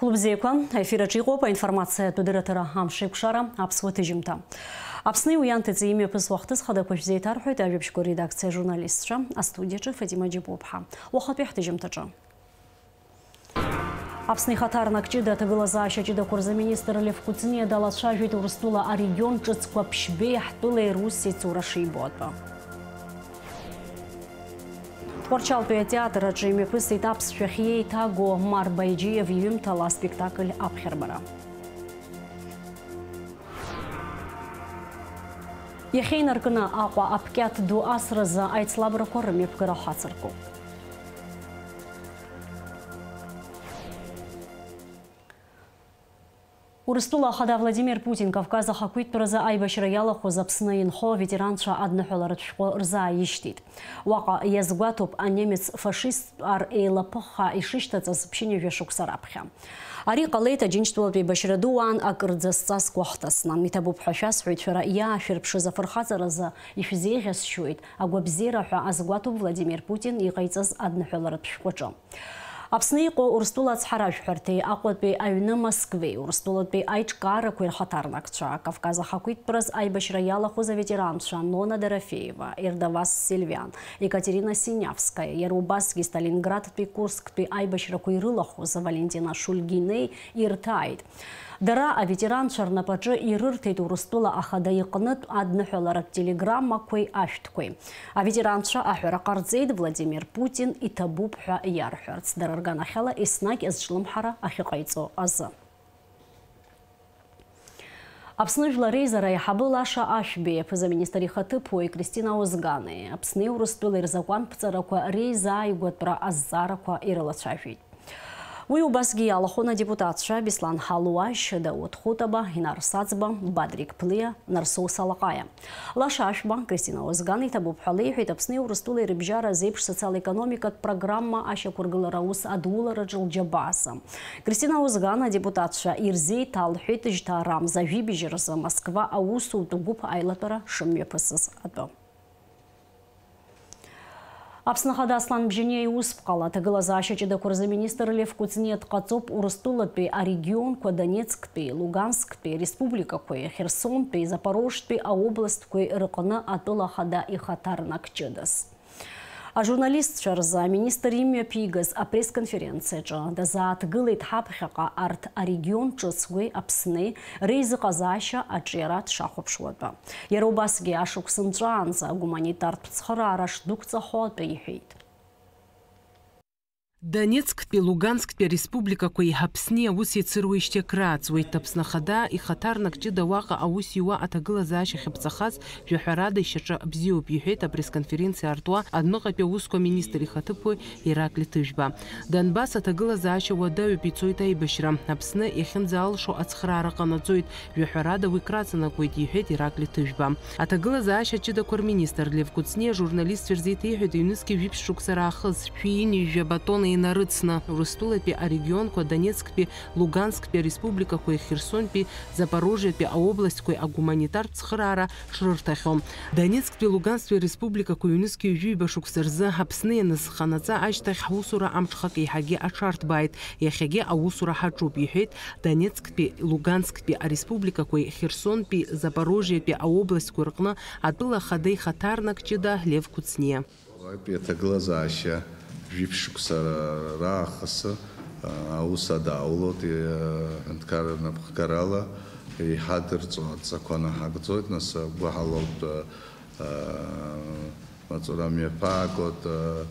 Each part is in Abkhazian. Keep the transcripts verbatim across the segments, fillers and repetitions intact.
Хәылбзиақәа, аефир аҿы иҟоуп аинформациатә дырраҭара «Амшеикәшара», аԥсуа ҭыжьымҭа. Аԥсни уи анҭыҵи имҩаԥысуа ахҭыс хадақәа шәзеиҭарҳәоит ажәабжьқәа редакциа ажурналистцәа, астудиаҿы Фатима Џьапуаԥҳа. Уахатәи ҳҭыжьымҭаҿы. Аԥсны ихаҭарнак ҷыда аҭагылазаашьа ҷыдақәа рзы аминистр Лев Кәыҵниа далацәажәеит Урыстәыла арегион ҿыцқәа ԥшьбеи ҳтәылеи рус ицура шибо атәы. Тҟәарчалтәи атеатр аҿы имҩаԥысит аԥсшәахь иеиҭаго Марбаиџьиев иҩымҭала аспектакль аԥхьарбара. Иахьа инаркны Аҟәа аԥкьаҭ ду асразы аицлабрақәа рымҩаԥгара хацыркуп. Урыстәыла ахада Владимир Путин Кавказ ахақәиҭтәразы аибашьра иалахәыз Аԥсны инхо аветеранцәа адныҳәаларатә шәҟәы рзааишьҭит. Уаҟа иазгәаҭоуп анемец фашисттә ар еилаԥыхха ишышьҭаҵаз ԥшьынҩажәа шықәса раԥхьа. Ари ҟалеит Аџьынџьтәылатә еибашьра ду уаан акырӡа сҵас кәахҭасны. Иҭабуп ҳәа шәасҳәоит, шәара иаашәырԥшыз афырхаҵаразы ишәзеиӷьасшьоит, агәабзиара ҳәа азгәаҭоуп Владимир Путин иҟаиҵаз адныҳәаларатә шәҟәаҿы. Аԥсны иҟоу Урыстәыла ацҳаражәҳәарҭеи Аҟәатәи аҩны Москвеи Урыстәылатәи аиҿкаарақәеи рхаҭарнакцәа, Кавказ ахақәиҭтәраз аибашьра иалахәыз аветеранцәа Нона Дорофеева, Ердавас Сильвиан, Екатерина Синявская, иара убасгьы Сталинградтәи Курсктәи аибашьрақәа ирылахәыз Валентина Шульгинеи ирҭааит. Дара аветеранцәа рнапаҿы ирырҭеит Урыстәыла ахада иҟнытә адныҳәаларатә телеграммақәеи ашәҭқәеи. Аветеранцәа аҳәара ҟарҵеит Владимир Путин иҭабуп ҳәа иарҳәарц, дара рганахьала еснагь азҿлымҳара ахьыҟаиҵо азы. Аԥсны Жәлар Реизара аиҳабы Лаша Ашәбеи, аԥыза-министр ихаҭыԥуаҩ Кристина Озганеи, Аԥсни Урыстәылеи рзакәанԥҵарақәа реизааигәатәра азҵаарақәа ирылацәажәеит. Уи убасгьы иалахәын адепутатцәа Беслан Ҳалуашь, Дауҭ Хутаба, Инар Саӡба, Бадрик Ԥлиа, Нарсоу Салаҟаиа. Лаша Ашәба, Кристина Озган иҭабуп ҳәа леиҳәеит Аԥсни Урыстәылеи рыбжьара зеиԥш социал-економикатә программа ашьақәыргылара аус адулараҿы лџьабаа азы. Кристина Озган адепутатцәа ирзеиҭалҳәеит жьҭаарамза жәибжь рзы Москва аусутә гәыԥ аилатәара шымҩаԥысыз атәы. Аԥсны Ахада Аслан Бжьаниа иусԥҟала аҭагылазаашьа ҷыдақәа рзы аминистр Лев Кәыҵниа дҟаҵоуп Урыстәылатәи арегионқәа Донецктәи, Лугансктәи республикақәеи, Херсонтәи, Запорожтәи аобластқәеи рыҟны атәыла ахада ихаҭарнак ҷыдаз. Ажурналистцәа рзы аминистр имҩаԥигаз апресс-конференциаҿы дазааҭгылеит ҳаԥхьаҟа арҭ арегион ҿыцқәеи Аԥсни реизыҟазаашьа аҿиара дшахәаԥшуа атәы. Иара убасгьы ашықәс нҵәаанӡа агуманитартә цхыраара шдәықәҵахо атәы иҳәеит. Донецктәи, Лугансктәи ареспубликақәеи Аԥсни аус еицыруеижьҭеи акрааҵуеит. Аԥсны Ахада ихаҭарнак ҷыда уаҟа аус иуа аҭагылазаашьа ахьаԥҵахаз жәаҳәарада ишьаҿа бзиоуп, иҳәеит апресс-конференциа артуа адәныҟатәи аусқәа аминистр ихаҭыԥуаҩ Ираклиа Ҭыжәба. Донбасс аҭагылазаашьа уадаҩуп, ицоит аибашьра. Аԥсны иахьынӡаалшо ацхыраара ҟанаҵоит, жәаҳәарада уи крацанакуеит, иҳәеит Ираклиа Ҭыжәба. Аҭагылазаашьа ҷыдақәа рминистр Лев Кәыҵниа ажурналистцәа ирзеиҭеиҳәеит, ҩнызқьи жәиԥшь шықәса раахыс шәи ҩынҩажәа батона инарыцны, Урыстәылатәи арегионқәа Донецктәи, Лугансктәи ареспубликақәеи Херсонтәи, Запорожиатәи аобластқәеи агуманитартә цхыраара шрырҭахьоу. Донецктәи, Луганскьтәи ареспубликақәа ҩнызқьи ҩажәи ҩба шықәса рзы Аԥсны ианызханаҵа ашьҭахь ҳусура амҽхак еиҳагьы аҽарҭбааит, иахьагьы аусура ҳаҿуп, иҳәеит Донецктәи, Лугансктәи ареспубликақәеи Херсонтәи, Запорожиатәи аобластқәа рҟны атәыла ахада ихаҭарнак ҷыда Лев Кәыҵниа. Уаҩтәи аҭагылазаашьа жәиԥшь шықәса раахыс, а, аус адааулоит, е, аҳәынҭқарра напхгарала иҳадырҵо адҵақәа наҳагӡоит, нас, агәы ҳалоуп, а, а, маҵура мҩаԥаагоит, а,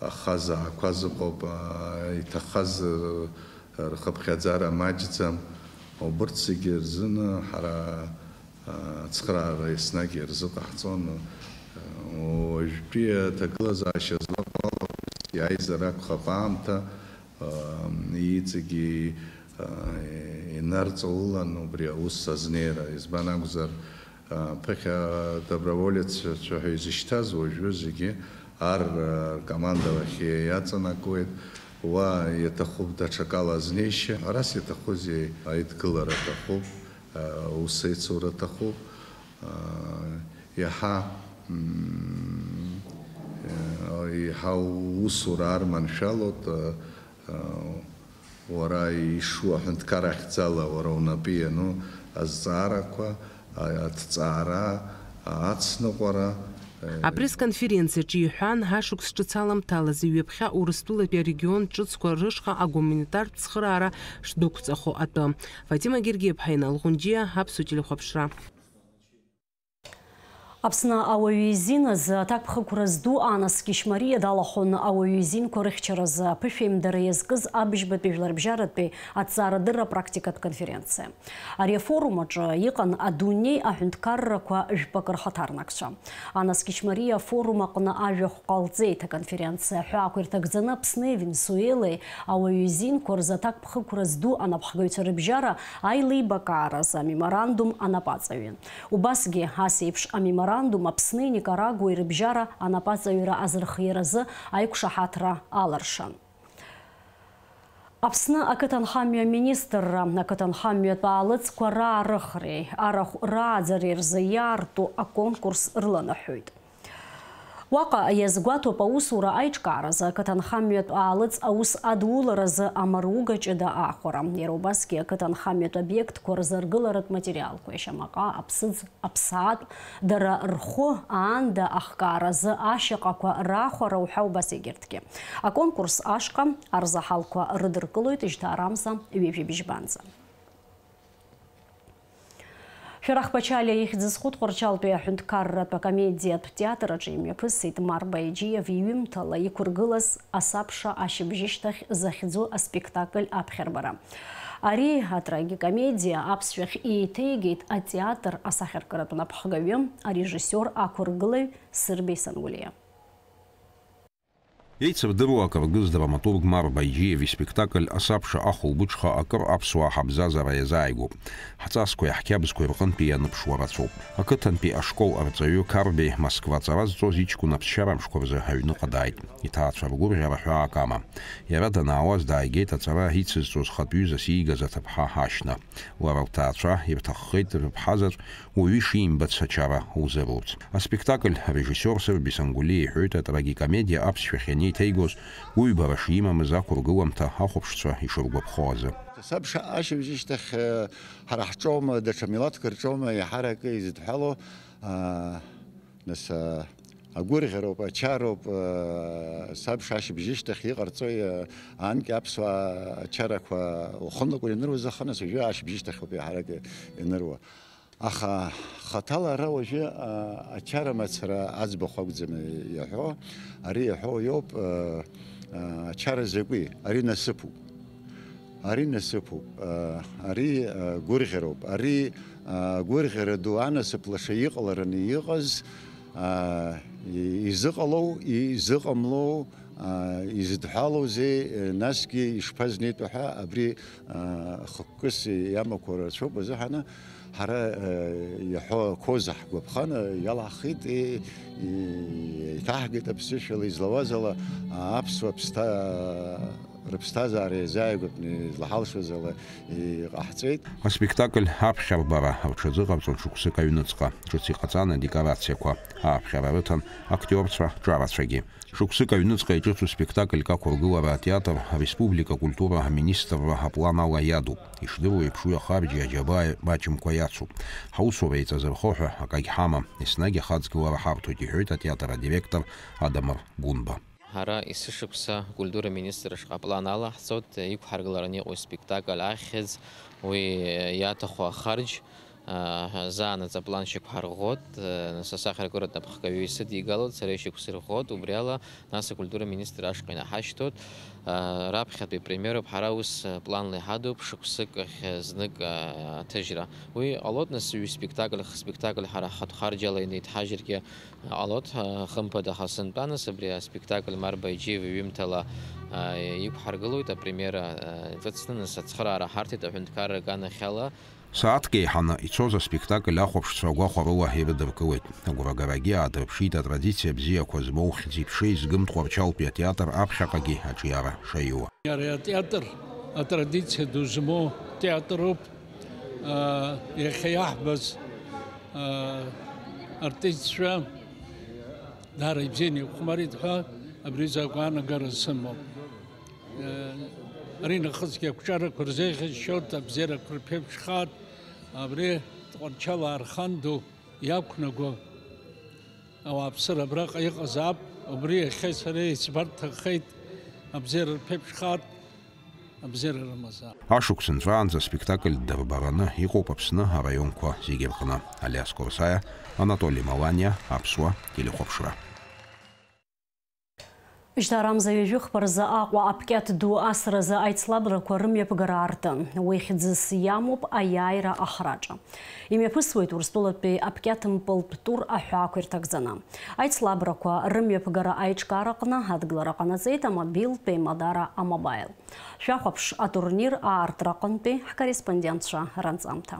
ахазаақәа зыҟоуп, а, иҭахаз, а, рхыԥхьаӡара маҷӡам. Убырҭ зегьы рзын ҳара ацхыраара еснагь ирзыҟаҳҵон. Уажәтәи аҭагылазаашьа злаҟоу ала, ус иааизар акәхап аамҭа, иҵегьы инарҵаулан убри аус азнеира. Избан акәзар, ԥыхьа доброволеццәа ҳәа изышьҭаз уажәы зегьы ар ркомандалахь иаҵанакуеит. Уа иаҭахуп даҽакала азнеишьа. Ҳәарас иаҭахузеи, аидгылара аҭахуп. Аус еицура аҭахуп. Иаҳа, мм, иаҳа усура арманшәалоит, Уара ишуа аҳәынҭқар ахьӡала уара унапы иану азҵаарақәа, а-, аҭҵаара, а-, ацныҟәара, э, Апресс-конференциаҿы иҳәан, ҳашықәс ҿыц аламҭалазы ҩаԥхьа Урыстәылатәи арегион ҿыцқәа рышҟа агуманитартә цхыраара шдәықәҵахо атәы. Фатима Гергиаԥҳа, Инал Ӷәынџьиа, Аԥсуа телехәаԥшра. Аԥсны ауаҩы изин азы аҭакԥхықәра зду Анас Кьышьмариа далахәын ауаҩы изинқәа рыхьчаразы аԥышәеимдара иазкыз абыжьбатәи жәларбжьаратәи аҭҵаарадырра практикатә конференциа. Ари афорум аҿы иҟан адунеи аҳәынҭқаррақәа жәпакы рхаҭарнакцәа. Анас Кьышьмариа афорум аҟны ажәахә ҟалҵеит, аконференциа аҳәаақәа ирҭагӡаны Аԥсни Венесуелеи ауаҩы изинқәа рзы аҭакԥхықәра зду анапхгаҩцәа рыбжьара аилибакааразы амеморандум анапаҵаҩын. Убасгьы ас еиԥш амеморандум Аԥсни Никарагуеи рыбжьара анапаҵаҩра азырхиаразы аиқәшаҳаҭра аларшан. Аԥсны ақыҭанхамҩа аминистрра ақыҭанхамҩатә аалыҵқәа раарыхреи арахә рааӡареи рзы иаарту аконкурс рыланаҳәоит. Уаҟа иазгәаҭоуп аусура аиҿкааразы, ақыҭанхамҩатә аалыҵ аус адуларазы амаруга ҷыда аахәара, иара убасгьы ақыҭанхамҩатә обиектқәа рзы аргыларатә материалқәа, ишьамаҟа, аԥсыӡ, аԥсаатә, дара рхәы аанда ахкааразы ашьаҟақәа раахәара уҳәа убас егьырҭгьы. Аконкурс ашҟа арзаҳалқәа рыдыркылоит жьҭаарамза ҩажәи бжьбанӡа. Шәарах Пачалиа ихьӡ зху Тҟәарчалтәи аҳәынҭқарратә акомедиатә театр аҿы имҩаԥысит Марба Иџьиев иҩымҭала иқәыргылаз Асабша ашьыбжьышьҭахь захьӡу аспектакль аԥхьарбара. Ари атрагикомедиа аԥсшәахь еиҭеигеит атеатр асахьаркыратә напхгаҩы, арежиссиор ақәыргылаҩ Сырбеи Сангәлиа. Еицырдыруа акыргыз драматург Марба Иџьиев испектакль Асабша ахәылбыҽха акыр аԥсуаа ҳабзазара иазааигәоуп. Ҳҵасқәеи ҳқьабзқәеи рҟынтәи ианыԥшуа рацәоуп. Ақыҭантәи ашкол арҵаҩы Қарбеи Москва аҵара зҵоз иҷкәын аԥсшьара мшқәа рзы аҩныҟа дааит. Иҭаацәа ргәырӷьара ҳәаак амам. Иара данаауаз дааигеит аҵара ицызҵоз хатә ҩызас иигаз аҭыԥҳа Ашьна. Лара лҭаацәа ирҭаххеит рыԥҳа заҵә уаҩы ишимбац ачара лзырурц. Аспектакль арежиссиор Сырби Сангәлиа иҳәоит атрагикомедиа аԥсшәахь ианеиҭеигоз, уҩбара шимамыз ақәыргыламҭа ахәаԥшцәа ишыргәаԥхо азы. Сабша ашьыбжьышьҭахь, э, ҳара ҳҿоума, даҽа милаҭк рҿоума иаҳаракы изыдҳәалоу, а, нас, а, агәырӷьароуп, ачароуп, а, сабша ашьыбжьышьҭахь иҟарҵои, а, анкьа аԥсуаа ачарақәа уахынлакәыр ианыруаз аха, нас уажәы ашьыбжьышьҭахь ауп иаҳаракы ианыруа. Аха хаҭала ара уажәы, а, ачара мацара аӡбахә акәӡам иаҳәо, ари иаҳәо иоуп, а, а, ачара закәи, ари насыԥуп. Ари насыԥуп, а, ари, а, гәырӷьароуп, ари, а, гәырӷьара ду анасыԥ лаша иҟалараны иҟаз, а, и-, изыҟалоу, и-, изыҟамлоу, а, изыдҳәалоузеи, насгьы ишԥазнеитәу ҳәа абри, а, хықәкыс иамақәоу рацәоуп азыҳәаны. Ҳара, э, иаҳәо ақәоза ҳгәаԥхан, э, иалаҳхит, э, э, еиҭаҳгеит аԥсышәала излауаз ала, а, аԥсуа ԥсҭа-, рыԥсҭазаара иазааигәатәны излаҳалшоз ала, э, иҟаҳҵеит. Аспектакль аԥхьарбара рҽазыҟарҵон шықәсык аҩныҵҟа. Ҿыц иҟаҵан адекорациақәа. Ааԥхьара рыҭан актиорцәа ҿарацәагьы. Шықәсык аҩныҵҟа иҿыцу спектакльк ақәыргылара атеатр ареспублика акультура аминистрра аплан ала иадуп. Ишдыру еиԥш, уи ахарџьи аџьабааи маҷымкәа иацуп. Ҳусура еиҵазырхо ҳәа акагь ҳамам, еснагь ахаҵгылара ҳарҭоит, иҳәоит атеатр адиректор Адамыр Гәынба. Ҳара есышықәса акультура аминистрра шҟа аплан ала ҳцоит, иқәҳаргылараны иҟоу спектакль ахьӡ, уи иаҭаху ахарџь, аа, заанаҵ аплан шьақәҳарӷәӷәоит, нас асахьаркыратә напхгаҩы исыдигалоит, сара ишьақәсырӷәӷәоит, убри ала, нас акультура аминистр ашҟа инаҳашьҭоит. Аа, раԥхьатәи премиероуп, ҳара ус планла иҳадуп, шықәсык ахь знык, аа, аҭыжьра. Уи ҟалоит, нас ҩы спектакль, хы спектакль ҳара ҳхатә харџьала инеиҭҳажьыргьы ҟалоит, аа, хымԥада, аха сынтәа, нас абри аспектакль Марба Иџьиева иҩымҭала, аа, иқәҳаргылоит, апремиера, аа, ҿыцны, нас ацхыраара ҳарҭеит аҳәынҭқарра аганахьала. Сааҭк еиҳаны ицоз аспектакль ахәаԥшцәа агәахәарыла ирыдыркылеит. Агәрагарагьы аадырԥшит атрадициа бзиақәа змоу хьӡи-ԥшеи згым Тҟәарчалтәи атеатр аԥхьаҟагьы аҿиара шаиуа. Ари атеатр атрадициа ду змоу театруп. Иахьа иаҳбаз артистцәа даара ибзианы ихәмарит ҳәа абри закәу анагара сымоуп. Ари нахысгьы ақәҿиарақәа рзеиӷьасшьоит, абзиарақәа рԥеиԥшхааит. Абри Тҟәарчал архан ду иақәнаго ауааԥсыра абраҟа иҟазаап. Убри иахьа сара еиҵбарҭахеит, абзиара рԥеиԥшхааит, абзиара рымазаап. Ашықәс нҵәаанӡа аспектакль дарбараны иҟоуп Аԥсны араионқәа зегьы рҟны. Алиас Курсаиа, Анатоли Маланиа, Аԥсуа телехәаԥшра. Жьҭаарамза ҩажәи хԥа рзы Аҟәа аԥкьаҭ ду асразы аицлабрақәа рымҩаԥгара аартын. Уи хьӡыс иамоуп аиааира ахраҿы. Имҩаԥысуеит Урыстәылатәи аԥкьаҭ мпылтә тур аҳәаақәа ирҭагӡаны. Аицлабрақәа рымҩаԥгара аиҿкаараҟны адгылара ҟанаҵеит амобилтә еимадара А-Мобаил. Шәахәаԥш атурнир аартра аҟынтәи ҳкорреспондентцәа ранҵамҭа.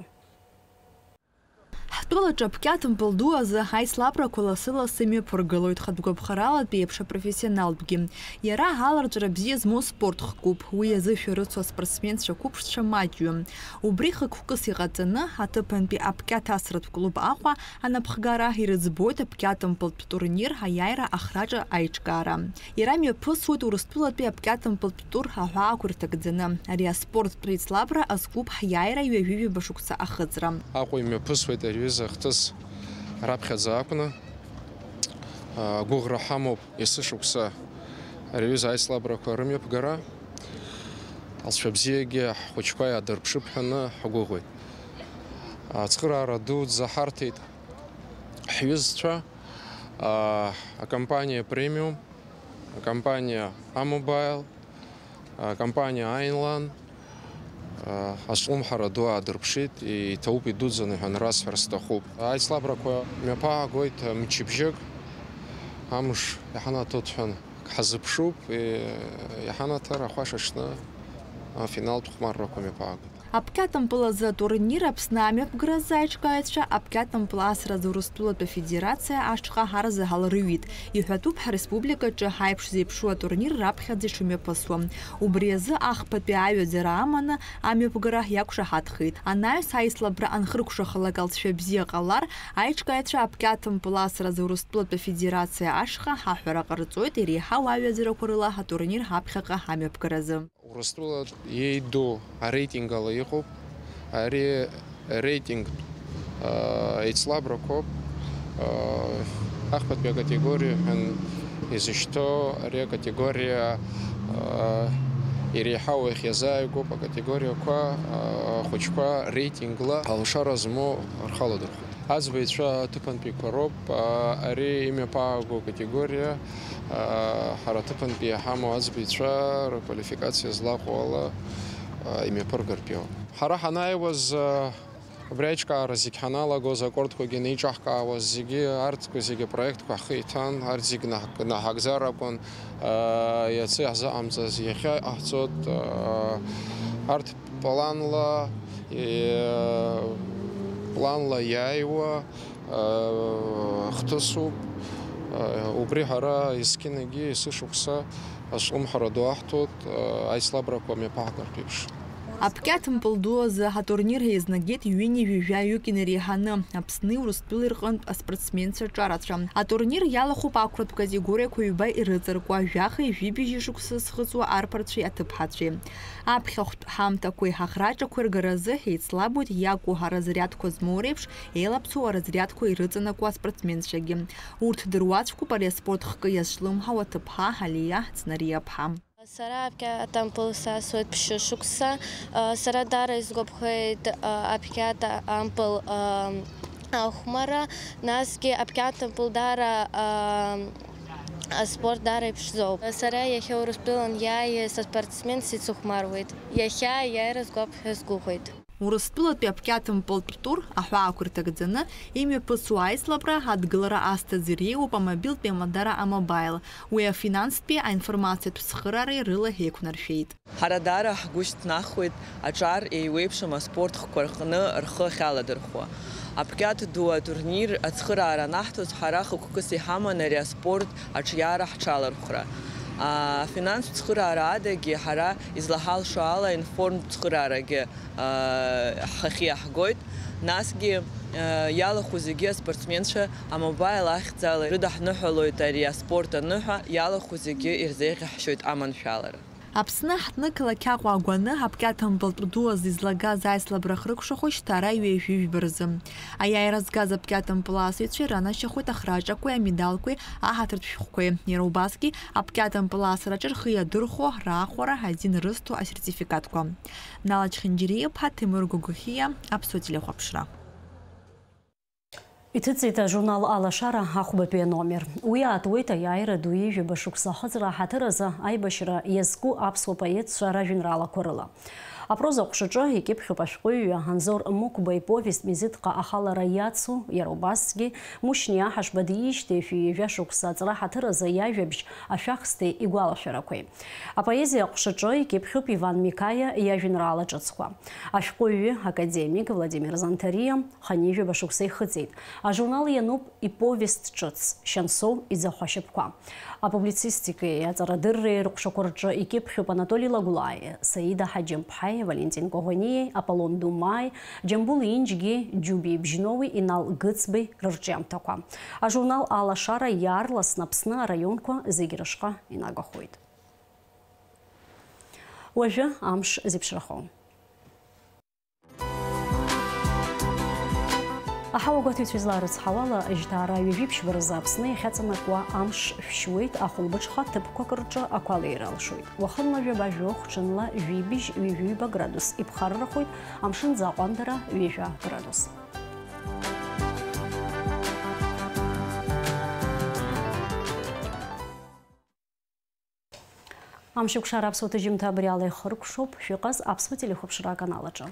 Ҳтәылаҿы аԥкьаҭ мпыл ду азы аицлабрақәа лассы-лассы имҩаԥыргалоит хатә гәаԥхаралатәи еиԥш апрофессионалтәгьы. Иара аларҵәара бзиа змоу спорт хкуп, уи азы шәарыцо аспортсменцәа қәыԥшцәа маҷҩым. Убри хықәкыс иҟаҵаны, аҭыԥантәи аԥкьаҭ асратә клуб Аҟәа анапхгара ирыӡбоит аԥкьаҭ мпылтә турнир аиааира ахраҿы аиҿкаара. Иара мҩаԥысуеит Урыстәылатәи аԥкьаҭ мпылтә тур аҳәаақәа ирҭагӡаны. Ари аспорттә еицлабра азкуп ҳиааира ҩажәи ҩба шықәса ахыҵра. Аҟәа имҩаԥысуеит ари аҩыза ахҭыс раԥхьаӡа акәны. Агәыӷра ҳамоуп есышықәса ари аҩыза аицлабрақәа рымҩаԥгара. Алҵшәа бзиагьы ҳхәыҷқәа иаадырԥшып ҳәаны ҳгәыӷуеит. Ацхыраара дуӡӡа ҳарҭеит ҳҩызцәа, а, акомпаниа Premium, акомпаниа А-Мобаил, акомпаниа Аинлан, а, азҿлымҳара ду аадырԥшит, иҭабуп идуӡӡаны ҳәа расҳәар сҭахуп. Аицлабрақәа мҩаԥаагоит мчыбжьык, амш иҳанаҭоит ҳәа ҳазыԥшуп, и-, иҳанаҭар ахәашаҽны афиналтә хәмаррақәа мҩаԥаагоит. Аԥкьаҭ мпыл азы атурнир Аԥсны амҩаԥгаразы аиҿкааҩцәа аԥкьаҭ мпыл асразы Урыстәылатәи Афедерациа ашҟа ҳарзаҳал рыҩит. Иҳәатәуп ҳреспубликаҿы ҳаиԥш зеиԥшу атурнир раԥхьаӡа ишымҩаԥысуа. Убри азы ахԥатәи аҩаӡара аманы амҩаԥгара иақәшаҳаҭхеит. Анаҩс аицлабра анхыркәшахалак алҵшәа бзиа ҟалар, аиҿкааҩцәа аԥкьаҭ мпыл асразы Урыстәылатәи Афедерациа ашҟа ҳаҳәара ҟарҵоит иреиҳау аҩаӡарақәа рыла атурнир ҳаԥхьаҟа ҳамҩаԥгаразы. Урыстәыла иеиду ареитинг ала иҟоуп. Ари реитинг, аа, еицлабрақәоуп. Аа, ахԥатәи акатегориа ҳәа изышьҭоу ари акатегориа, аа, иреиҳау иахьиазааигәоуп акатегориақәа, аа, ахәыҷқәа реитингла алшара змоу рхаладырхәуеит. Аӡбаҩцәа аҭыԥантәиқәа роуп, аа, ари имҩаԥааго категориа, аа, ҳара аҭыԥантәи иҳамоу аӡбаҩцәа рквалификациа злаҟоу ала, аа, имҩаԥыргартә иоуп. Ҳара ҳанааиуаз, аа, убри аиҿкаара зегь ҳаналагоз, акордқәагьы анеиҿаҳкаауаз зегьы, арҭқәа зегьы апроектқәа ҳхы иҭан, арҭ зегь наҳ-, наҳагӡар акәын, аа, иацы иаҳзыҟамҵаз иахьа иҟаҳҵоит, аа, арҭ Планла, е, планла иааиуа, е, хҭысуп. Е, убри ҳара есқьынагьы есышықәса азҿлымҳара ду аҳҭоит, е, аицлабрақәа мҩаԥаҳгартә еиԥш. Аԥкьаҭ мпыл ду азы атурнир еизнагеит ҩынҩажәи жәаҩык инареиҳаны Аԥсни Урыстәылеи рҟынтә аспортсменцәа ҿарацәа. Атурнир иалахәуп ақәратә категориақәа ҩба ирыҵаркуа, жәахеи жәибжьи шықәса зхыҵуа арԥарцәеи аҭыԥҳацәеи. Аԥхьахәтә ҳамҭақәеи ҳаӷраҿақәеи ргаразы еицлабуеит иакәу аразрядқәа змоу реиԥш еилаԥсоу аразрядқәа ирыҵанакуа аспортсменцәагьы. Урҭ дыруаӡәкуп ари аспорт хкы иазҿлымҳау аҭыԥҳа Алиа Ҵнариаԥҳа. Сара аԥкьаҭ ампыл сасуеит ԥшьышықәса. Сара даара исгәаԥхеит аԥкьаҭ ампыл ахәмара, насгьы аԥкьаҭ ампыл даара аспорт даара иԥшӡоуп. Сара иахьа Урыстәылан иааиз аспортсмен сицыхәмаруеит. Иахьа аиааира сгәаԥхо сгәыӷуеит. Урыстәылатәи аԥкьаҭ мпылтә тур аҳәаақәа ирҭагӡаны имҩаԥысуа аицлабра адгылара азҭаз иреиуоуп амобилтә еимадара А-Мобаил. Уи афинанстәи аинформациатә цхыраареи рыла еиқәнаршәеит. Ҳара даара ҳгәы шьҭнахуеит аҿар еиуеиԥшым аспорт хкқәа рҟны рхы ахьаладырхәуа. Аԥкьаҭ ду атурнир ацхыраара анаҳҭоз, ҳара хықәкыс иҳаман ари аспорт аҿиара ҳҽалархәра. Афинанстә цхыраара адагьы ҳара излаҳалшо ала информтә цхыраарагьы, а, ҳхахьы иаҳгоит. Насгьы, а, иалахәу зегьы аспортсменцәа А-Мобаил ахьӡала ирыдаҳныҳәалоит ари аспорт аныҳәа, иалахәу зегьы ирзеиӷьаҳшьоит аманшәалара. Аԥсны ҳҭнықалақь Аҟәа агәаны, аԥкьаҭампылтә ду азы излагаз аицлабра ахьрыкәшахо шьҭа ара ҩажәи жәба рзы. Аиааира згаз аԥкьаҭампыл асыҩцәа иранашьахоит ахраҿақәеи амедалқәеи аҳаҭыртә шәҟәқәеи, иара убасгьы аԥкьаҭампыл асраҿы рхы иадырхәо, раахәара азин рызҭо асертификатқәа. Нала Чхинџьариа-иԥҳа, Ҭемыр Гогохиа, Аԥсуа телехәаԥшра. Иҭыҵит ажурнал Алашара ахәбатәи аномер. Уи аатуеит аиааира ду ҩажәаба шықәса ахыҵра аҳаҭыр азы аибашьра иазку аԥсуа поетцәа ражәеинраалақәа рыла. Апроза аҟәшаҿы икьыԥхьуп ашәҟәыҩҩы Анзор Мықәба иповест Мезеҭҟа ахалара иацу, иара убасгьы Мушьни Аҳашба диижьҭеи шәи ҩажәа шықәса аҵра ҳаҭыр азы иажәабжь ашәахсҭеи игәалашәарақәеи. Апоезиа аҟәшаҿы икьыԥхьуп Иван Микаиа иажәеинраала ҿыцқәа. Ашәҟәыҩҩы, академик Владимир Занҭариа хынҩажәаба шықәса ихыҵит. Ажурнал иануп иповест ҿыц, Шьансоу иӡахәа шьапқәа. Апублицистикеи аҵарадырреи рҟәшақәа рҿы икьыԥхьуп Анатоли Лагәлааи, Саида Ҳаџьымԥҳаи, Валентин Коӷониеи, Аполлон Думаи, Џьамбул Инџьгьи, Џьубеи Бжьноуи, Инал Гыцбеи рырҿиамҭақәа. Ажурнал Алашара иаарласны Аԥсны араионқәа зегь рышҟа инагахоит. Уажәы амш зеиԥшрахо. Аҳауагәаҭаҩцәа излаарыцҳауала, жьҭаара ҩажәи ԥшьба рзы Аԥсны иахьаҵанакуа амш шәшьуеит, ахәылбыҽха ҭыԥқәак рҿы ақәа леира алшоит. Уахынла жәаба жәохә, ҽынла жәибжь, ҩажәи ҩба градус иԥхаррахоит, амшын аӡы аҟәандара ҩажәа градус. Амшыкәшара аԥсуа ҭыжьымҭа абри ала ихыркәшоуп, шәыҟаз аԥсуа телехәаԥшра аканал аҿы.